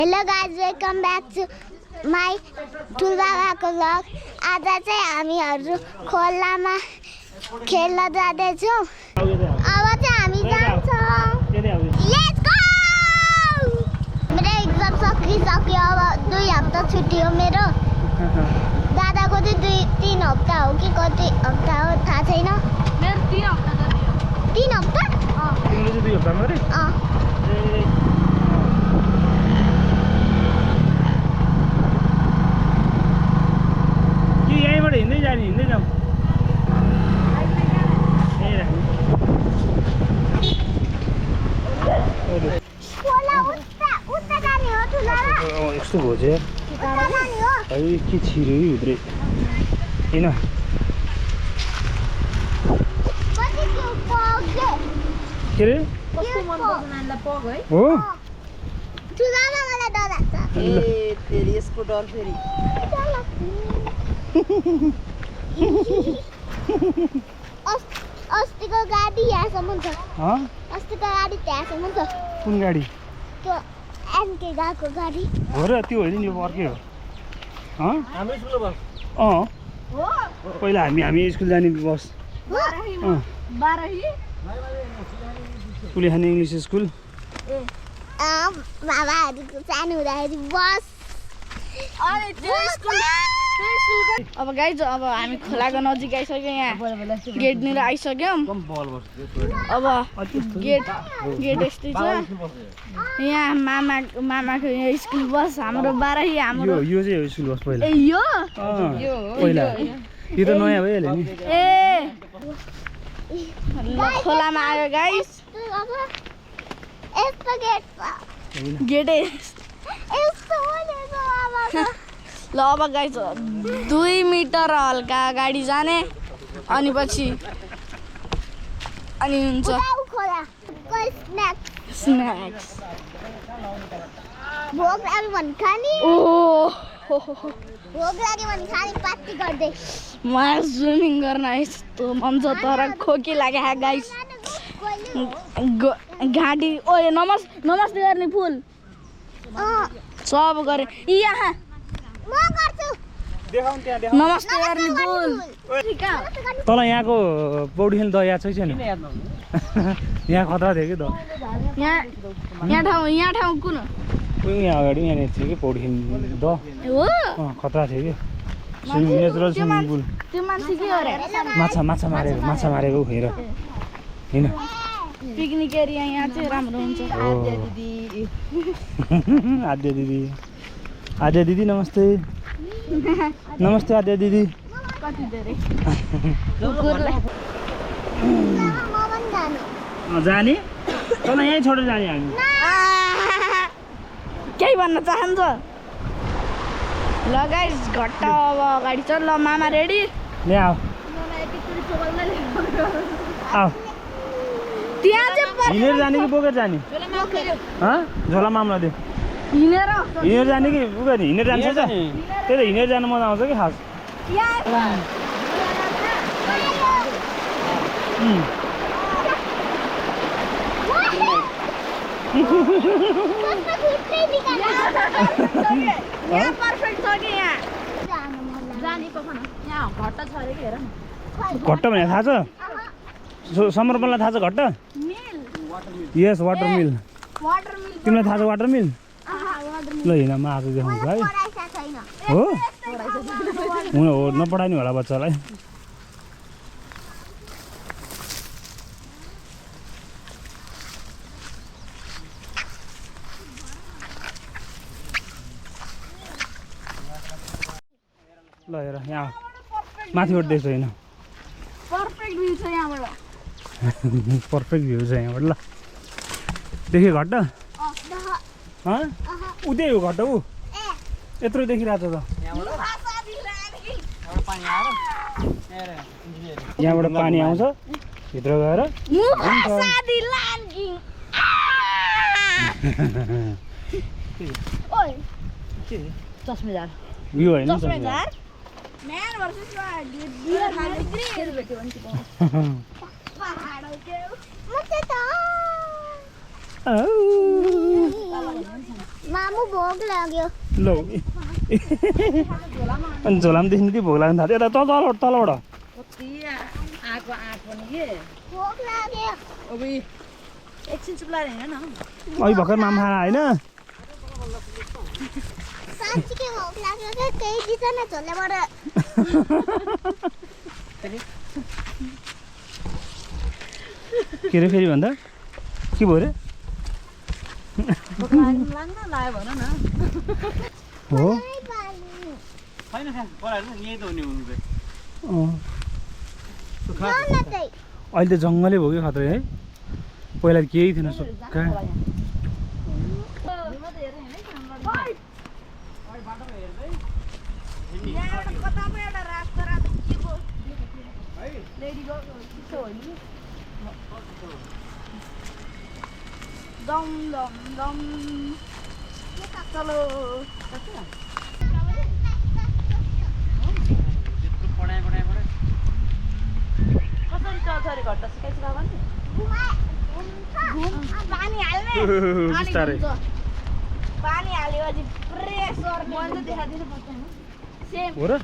Hello guys, welcome back to my ठुलबाबाको vlog. आज चाहिँ हामीहरु खोलामा खेल्न जाँदैछौँ. अब चाहिँ हामी जान्छौँ. Let's go! मेरो एक्जाम सकिसक्यो. अब 2 हप्ता छुट्टी हो मेरो. दादाको चाहिँ 2-3 हप्ता हो कि कति हप्ता हो थाहा छैन. मेरो 3 हप्ता जति हो. 3 हप्ता? तिमीले चाहिँ 2 हप्ता गरे? यहीँबाट हिँड्दै जाउँ यस्तो भोजे के छिरो भित्रै होइन के अरे हो फेरि यसको डर फेरि अस्तिको गाडी यहाँसम्म छ. अस्तिको गाडी त्यहाँसम्म छ. कुन गाडी? त्यो एनके गएको गाडी हो र त्यो होइन नि यो अर्कै हो. हाम्रो स्कुलको बस हो पहिला हामी स्कुल जाने बस बाराही कुलेखानी इङ्ग्लिस स्कुल. बाबाहरूको सानो हुँदाखेरि बस. अब गाइज अब हामी खोलाको नजिक आइसक्यौँ. यहाँ गेटनिर आइसक्यौँ. अब गेट यस्तै छ. यहाँ मामाको यहाँ स्कुल बस हाम्रो बाराही हाम्रो यो चाहिँ स्कुल बस पहिला. ए यो पहिला यो त नयाँ भइहाल्यो नि. ए खोलामा आयो गाइस. यस्तो गेट यस्तो ल अब गाइस 2 मिटर हल्का गाडी जाने अनि पछि अनि हुन्छ स्न्याक्स. भोक लाग्यो भने खाने. भोक लाग्यो भने खाने पार्टी गर्दै. मलाई स्विमिङ गर्न यस्तो मन छ तर खोकी लाग्यो गाइस. घाँटी ओए नमस्ते गर्ने फुल सब गरे. यहाँ म गर्छु. नमस्ते गर्ने फुल तल यहाँको पौडी खेल्ने दया छैन. यहाँ खतरा थियो कि त. यहाँ ठाउँ कुन यहाँ अगाडि यहाँनिर थियो कि पौडी खेल्ने द हो. खतरा थियो कि नेचुरल स्विमिङ पुल. त्यो मान्छे के गरे माछा मारेको हेर होइन. पिकनिक एरिया यहाँ चाहिँ राम्रो हुन्छ. आद्या दिदी नमस्ते. नमस्ते आद्या दिदी. कति धेरै जाने तल यहीँ छोडेर जाने हामी. केही भन्न चाहन्छ? ल गाइस घट्ट अब अगाडि छ. ल मामा रेडी ले आऊ त्यहाँ चाहिँ हिँडेर जाने कि बोकेर जाने? झोला मामला दे. हिँडेर जाने कि बोकेर? हिँडेर जान्छ त. त्यही त हिँडेर जानु मजा आउँछ कि खास. घट्ट भने थाहा छ? समर्पणलाई थाहा छ घट्ट? यस वाटर मिल. तिमीलाई थाहा छ वाटर मिल? ल हिँड म आज देखाउँछु है. हो नपढाइने होला बच्चालाई. ल हेर यहाँ माथिबाट देख्छ होइन. पर्फेक्ट भ्यू छ यहाँबाट. पर्फेक्ट भ्यू छ यहाँबाट. ल देख्यो घट्ट? उतै हो घट्ट. ऊ यत्रो देखिरहेको छ त. यहाँबाट पानी आउँछ भित्र गएर चस्मेदार भ्यू होइन Man versus wild. मामु भोक लाग्यो लौ अनि झोलामा देख्नु त्यो भोक लाग्नु थाल्यो यता तलबाट भोक लाग्यो अघि भर्खर मामा खाना होइन साँच्चीकै भोक लाग्यो के केही दिँदैन झोलेबाट के अरे फेरि भन्दा के भयो अरे हो अहिले त जङ्गलै भयो कि खत्रै है पहिला त केही थिएन सुक्खा चलो कसरी चल्छ अरे घट्टा सिकाइछ पानी हाल्ने बिस्तारै पानी हाल्यो प्रेसर देखाइदिनु पर्छ सेम हो र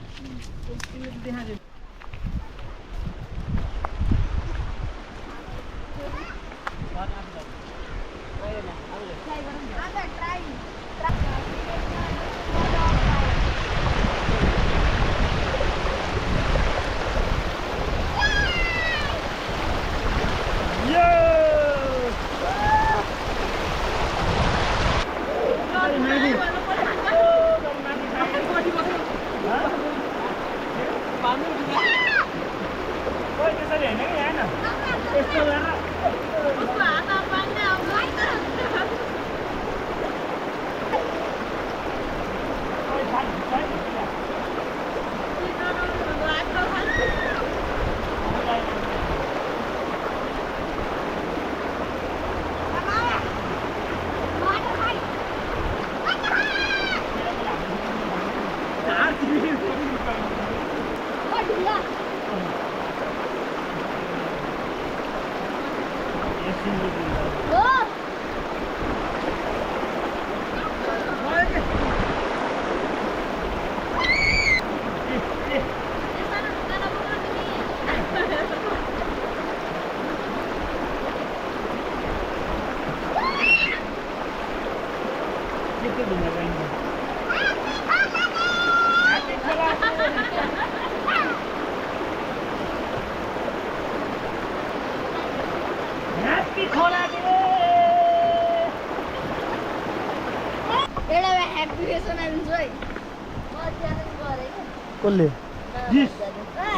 कसले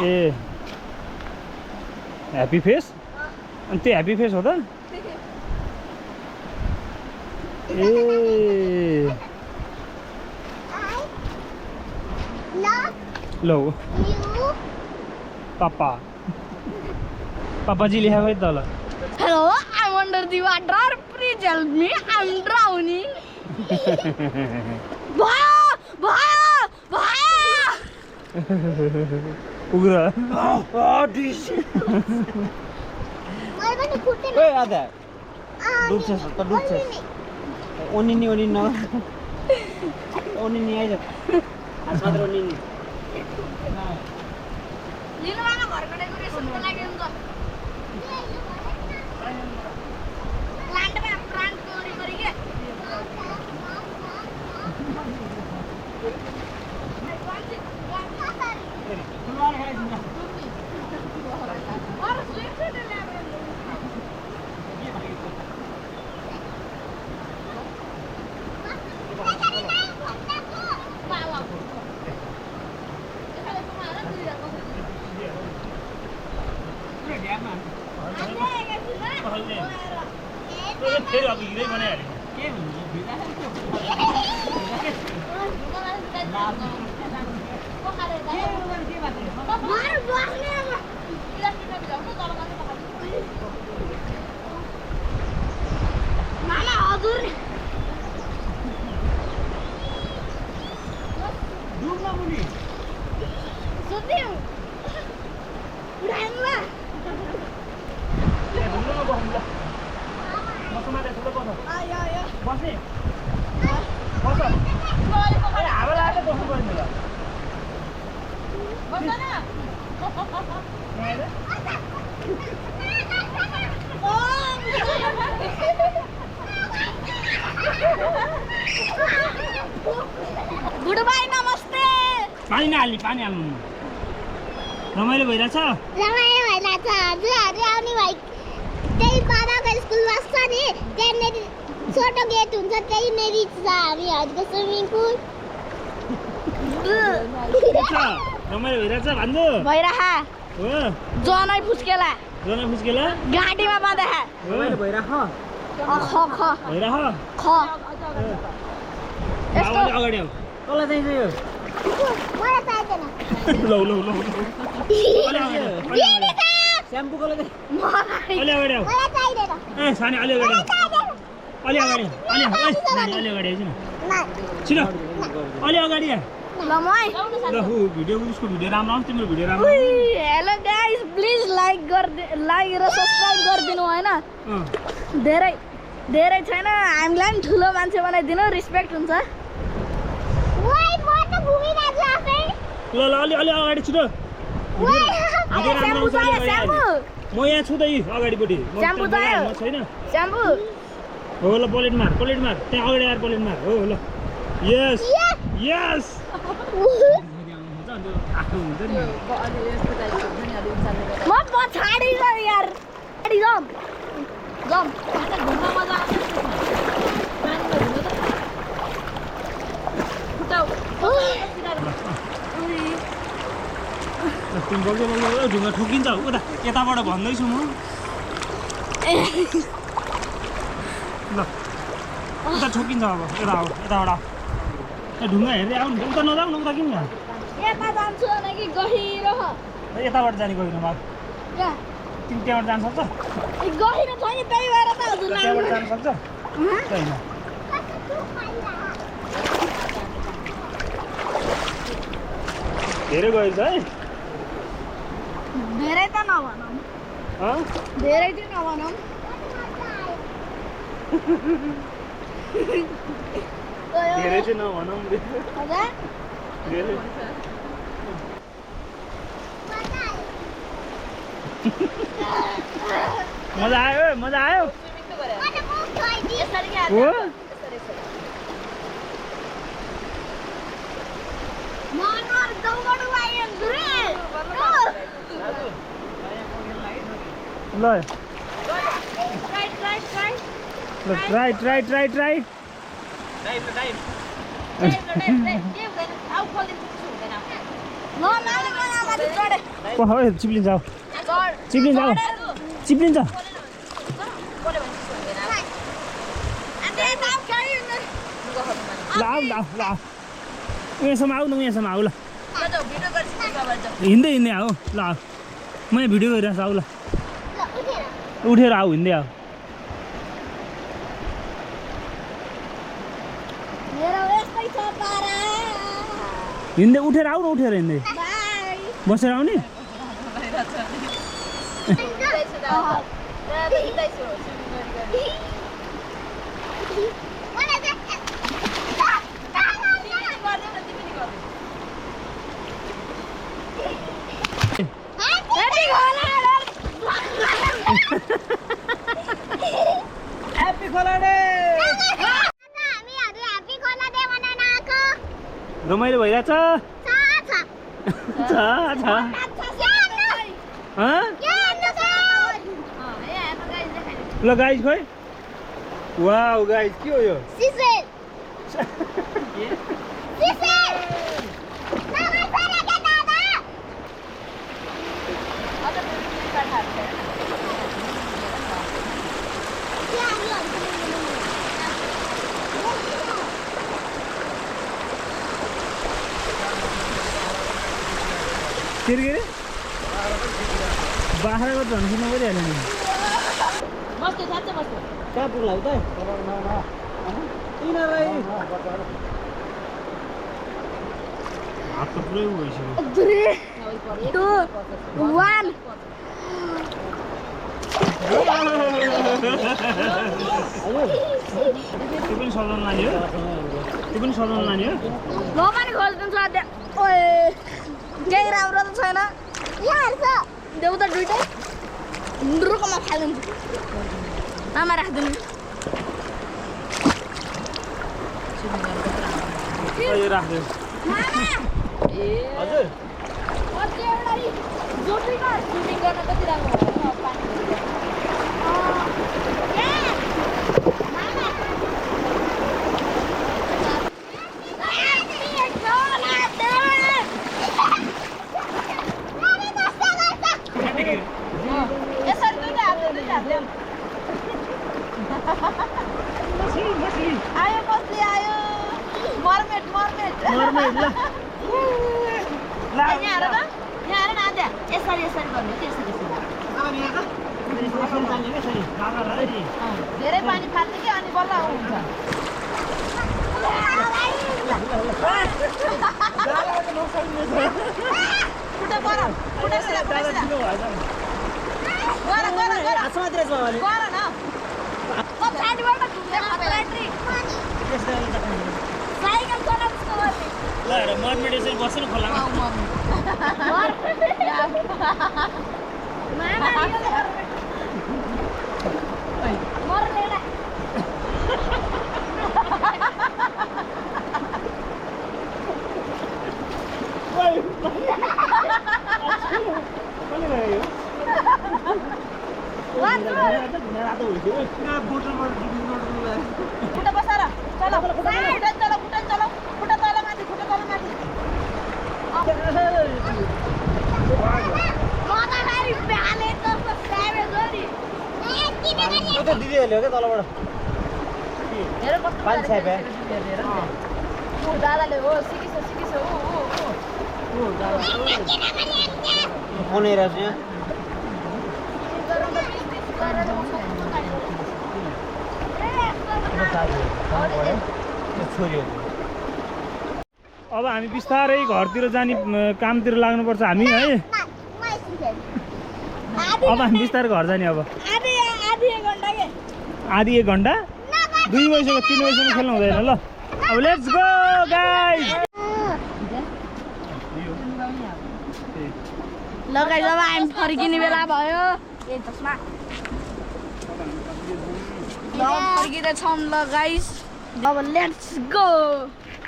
ए ह्याप्पी फेस अनि त्यो ह्याप्पी फेस हो त ए लो पापा पापाजी लेखा है तल Hello, I'm under the water. Please help me. I'm drowning. Bhaya! उग्र मैले पनि खुट्टे ओइ आधा डुब्छस् त डुब्छस् ओनिनी ओनिन ओनिनी आइज आज मात्र ओनिनी लिनु भएन घरको डेकोरेसनको लागि हुन्छ प्लान्टमा प्लान्टको वरिपरि के फेरि अब हिँड्दै बनाइहाल्यो के हुन्छ मामा हजुर डुब्न मुनि सुत्यौ उडानमा ढुङ्गामा बस्नु ल मसँग ठुलो बस्नु आयो बस्ने हावा लाग्यो बस्नु पर्ने ल गुडबाई नमस्ते पानी नहाल्ने पानी हाल्नु रमाइलो भइरहेछ रमाइलो भइरहेछ हजुरहरू आउने भाइ त्यही बाबाको स्कुल बस्छ नि त्यहाँनिर छोटो गेट हुन्छ त्यहीँनिर छ हामीहरूको स्विमिङ पुल रमाइलो भइरहेछ भन्नु भइरह हो जनै फुस्केला जना फुस्केला घाँटीमा बाँधा रमाइलो भइराख ख ख भइरह ख यस्तो अगाडि आऊ कसलाई चाहिन्छ यो मलाई चाहिँदैन लौ लौ लौ स्याम्पू कसलाई चाहिन्छ अलि अगाडि आऊ मलाई चाहिँदैन ए सानी अलि अगाडि आऊ अलि अगाडि अलि अलि अगाडि आइज न छिटो अलि अगाडि आ ल मै ल हु भिडियो उसको भिडियो राम्रो आउँछ तिम्रो भिडियो राम्रो हेलो गाइस प्लिज लाइक र सब्स्क्राइब गरिदिनु होइन धेरै धेरै छैन हामीलाई पनि ठुलो मान्छे बनाइदिनु रिस्पेक्ट हुन्छ ओइ म त घुमिरहेको छु आफै ल ल अलि अलि अगाडि छिटो ओइ भिडियो राम्रो स्याम्पू आउँछ चाहियो स्याम्पू म यहाँ छु त यी अगाडिपट्टि म स्याम्पू चाहियो? छैन स्याम्पू हो ल पलेट मार त्यहाँ अगाडि आएर पलेट मार हो ल यस यस हुन्छ नि म पछाडि छ यार पछाडि जाम जाम तिमी बग्दै बग्दै ढुङ्गा ठोकिन्छ उता यताबाट भन्दैछु म ल उता ठोकिन्छ अब यता आऊ यताबाट आऊ ए ढुङ्गा हेर्दै आऊ नि उता नजाऊ न उता किन यहाँ यता जान्छु भने कि गहिरो यताबाट जाने गइरहनु भएको क्या तिमी त्यहाँबाट जान सक्छ गहिरो छ नि त्यही भएर त हजुर त्यहाँबाट जान सक्छ छैन धेरै गइरहेछ है धेरै त नभनौँ धेरै चाहिँ नभनौँ धेरै चाहिँ नभनौँ हजुर धेरै मजा आयो मजा आयो हो ल ट्राई चिप्लिन्छ चिप्लिन्छ ल आऊ ल आऊ ल आऊ उहाँसम्म आऊ न उहाँसम्म आऊ ल हिँड्दै आऊ ल आऊ म यहाँ भिडियो गरिरहेको छु आऊ ल उठेर आऊ हिँड्दै आऊ हिँड्दै उठेर आऊ न उठेर हिँड्दै बसेर आउने ह्याप्पी खोला डे रमाइलो भइरहेछ ल गाइस खोइ वाउ गाइस के हो यो के अरे बाख्राको झन्सी नगरिहाल्यो नि कहाँ पुग्ला उता हात त पुरै भइसक्यो 3, 2, 1 त्यो पनि सजाउन लाने हो त्यो पनि सजाउन लाने हो म पनि खोजिदिन्छु अध्या ओए केही राम्रो त छैन यहाँ छ देऊ त दुइटै रुखमा फालिदिन्छु आमा राखिदिनु यो राख्दियो हजुर अझै एउटा जोटिङमा सुटिङ गर्न कति राम्रो भयो पानी यसरी दुईटा हातले आयो कसले आयो मर्मेट मर्मेड ल यहाँ हेर न आद्या यसरी गर्नु त्यसरी धेरै पानी फाल्छ कि अनि बल्ल हुन्छ खुट्टा गर न पछाडिबाट घुम्दै खतरा ट्रिक साइकल चलाउँछु ल हेर मर्मेड यसरी बस्नु खोलामा खुट्टा बसाएर चल खुट्टा तल माथि दिदीहरूले हो क्या तलबाट पानी छ्यापे दादाले हो सिकिस फोन हेरेको छु यहाँ छोरीहरू अब हामी बिस्तारै घरतिर जाने कामतिर लाग्नुपर्छ हामी है अब हामी बिस्तारै घर जाने अब आधी एक घन्टा 2 बजीसम्म 3 बजीसम्म खेल्नु हुँदैन ल अब लेट्स गो गाइस ल गाइस अब हामी फर्किने बेला भयो ए चस्मा ल फर्किँदैछौँ ल गाइस अब लेट्स गो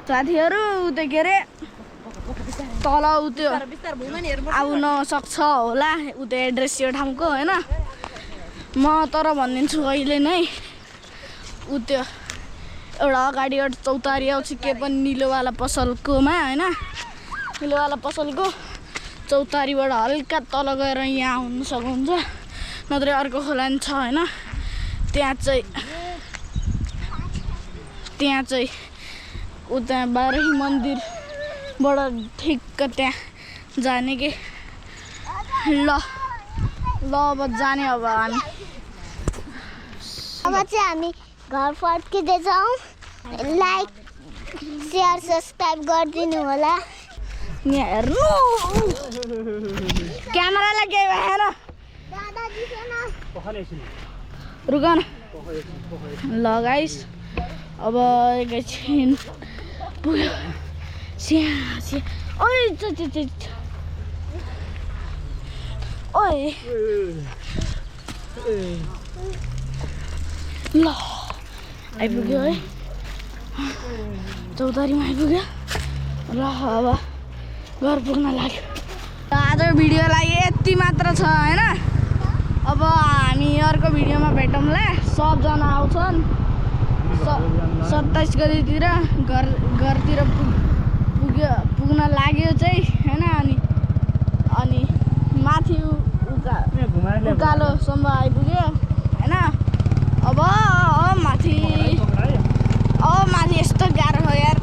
साथीहरू त्यो के अरे तल त्यो आउन सक्छ होला त्यो एड्रेस यो ठाउँको होइन म तर भनिदिन्छु अहिले नै त्यो एउटा अगाडि एउटा चौतारी आउँछ के पनि निलोवाला पसलकोमा होइन निलोवाला पसलको चौतारीबाट हल्का तल गएर यहाँ आउनु सक्नुहुन्छ नत्र अर्को खोलान छ होइन त्यहाँ चाहिँ उता बाह्रही मन्दिरबाट ठिक्क त्यहाँ जाने के ल अब जाने अब हामी अब चाहिँ हामी घर फर्किँदैछौँ लाइक सेयर सब्सक्राइब गरिदिनु होला यहाँ हेर्नु क्यामेरालाई केही भएन रुक न ल गाइस अब एकैछिन पुग्यो ओइ ओइ ल आइपुग्यो है चौतारीमा आइपुग्यो र अब घर पुग्न लाग्यो आज भिडियोलाई यति मात्र छ होइन अब हामी अर्को भिडियोमा भेटौँला सबजना आउँछन् 27 गतितिर घरतिर पुग्न लाग्यो चाहिँ होइन अनि माथि उकालोसम्म आइपुग्यो होइन अब माथि यस्तो गाह्रो हो यार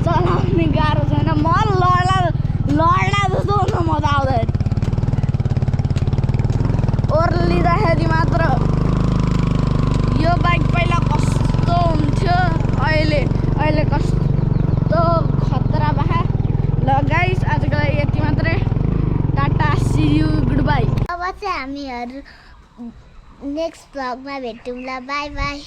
चलाउने गाह्रो छैन म लड्ला जस्तो हुन्छ मजा आउँदैन ओर्लिँदाखेरि मात्र यो बाइक पहिला कस्तो हुन्थ्यो अहिले कस्तो खतरा बाखा ल गाइस आजको लागि यति मात्रै टाटा सी यू हामीहरू नेक्स्ट भ्लगमा भेटौँला बाई बाई